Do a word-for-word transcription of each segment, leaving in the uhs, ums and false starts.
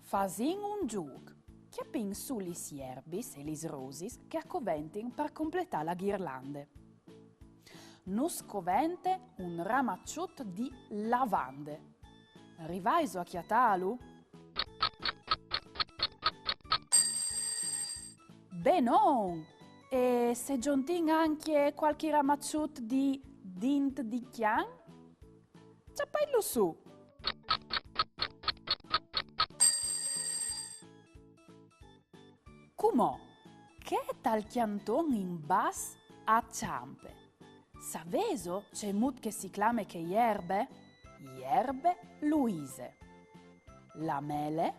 Fasìn un zûc. Cjapìn sù lis jerbis e lis rosis che a coventin par completâ la ghirlande. Nus covente un ramaçut di lavande. Rivaiso a cjatâlu? Benon! E se zontìn ancje cualchi ramaçut di dint di cjan? Cjapaitlu sù! Cumò, chê tal cjanton in bas a cjampe. Savêso cemût che si clame chê jerbe? Jerbe Luise. La mele,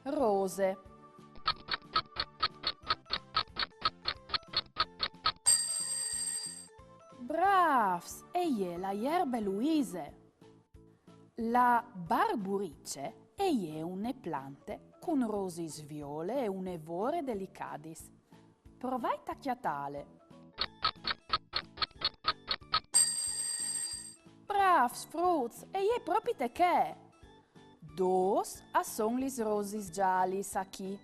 rose. Brâfs! E je la jerbe Luise. La barburice e je une plante cun rosis viole e une vore delicadis. Provait a cjatâle. Brâfs fruts, e je propite chê! Dôs a son lis rosis zalis achì.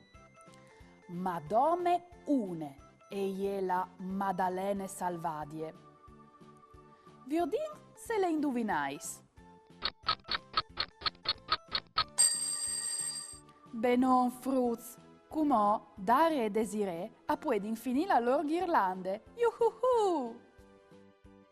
Ma dome une e je la madalene salvadie. Viodìn se le induvinais. Benon fruts, cumò Daria e Desirée a puedin finî la lôr ghirlande. Juhuhu!